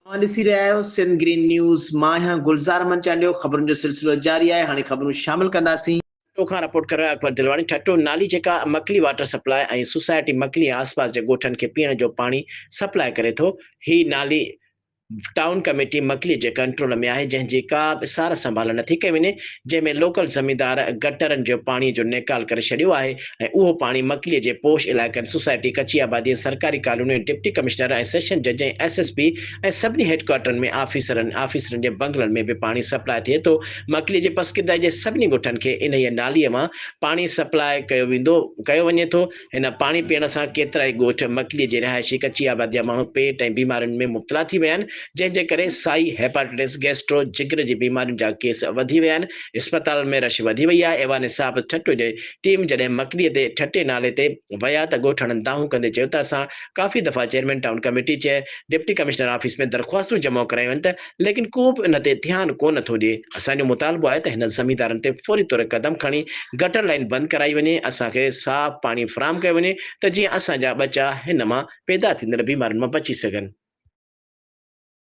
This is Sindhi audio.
اوهان ڏسي رهيا آهيو سنڌ گرين نيوز، مان آهيان گلزار احمد چانڊيو، خبرن جو سلسلو جاري آهي، هاڻي خبرون شامل ڪنداسين. ٺٽو کان رپورٽ ڪري رهيو آهي اڪبر دلواڻي، ٺٽو نالي جيڪا Makli water supply ۽ society Makli ۽ آسپاس جي ڳوٺن کي پيئڻ جو پاڻي سپلاء ڪري ٿو، هي نالي ٽائون ڪميٽي مڪلي جي ڪنٽرول ۾ آهي جنهن جي ڪا به سار سنڀال نٿي ڪئي وڃي جنهن ۾ لوڪل زميندار گٽرن جو پاڻي جو نيڪال ڪري ڇڏيو آهي ۽ اهو پاڻي مڪلي جي پوش علائقن سوسائٽي ڪچي آبادي ۽ سرڪاري ڪالوني ۽ ڊپٽي ڪمشنر ۽ سيشن جج ۽ ايس ايس پي ۽ سڀني هيڊ ڪوارٽرن ۾ آفيسرن آفيسرن جي بنگلن ۾ به پاڻي سپلاء ٿئي ٿو مڪلي جي پسگردائي جي سڀني ڳوٺن کي انهيء نالي مان پاڻي سپلاء ڪيو ويندو ڪيو وڃي ٿو هن پاڻي پيئڻ سان ڪيترائي ڳوٺ مڪليء جي رهائشي ڪچي آبادي جا ماڻهو پيٽ ۽ بيمارين ۾ مبتلا ٿي ويا آهن، جنهن جي ڪري سائي، هيپاٽائٽس، گيسٽرو، جگر جي بيمارين جا ڪيس وڌي ويا آهن، اسپتالن ۾ رش وڌي وئي آهي، ايوان صاحب ٺٽو جي ٽيم جڏهن مڪليء تي ٺٽي نالي تي ويا ته ڳوٺاڻن دانهون ڪندي چيو ته اسان ڪافي دفعا chairman town committee, deputy commissioner office ۾ درخواستون جمع ڪرايون آهن ته ليڪن ڪو به ان تي ڌيان ڪو نه ٿو ڏئي. اسان جو مطالبو آهي ته هن زميندارن تي فوري طور قدم کڻي گٽر لائين بند ڪرائي وڃي، اسان کي صاف پاڻي فراهم ڪيو وڃي ته جيئن اسان جا ٻچا هن مان پيدا ٿيندڙ بيمارين مان بچي سگهن.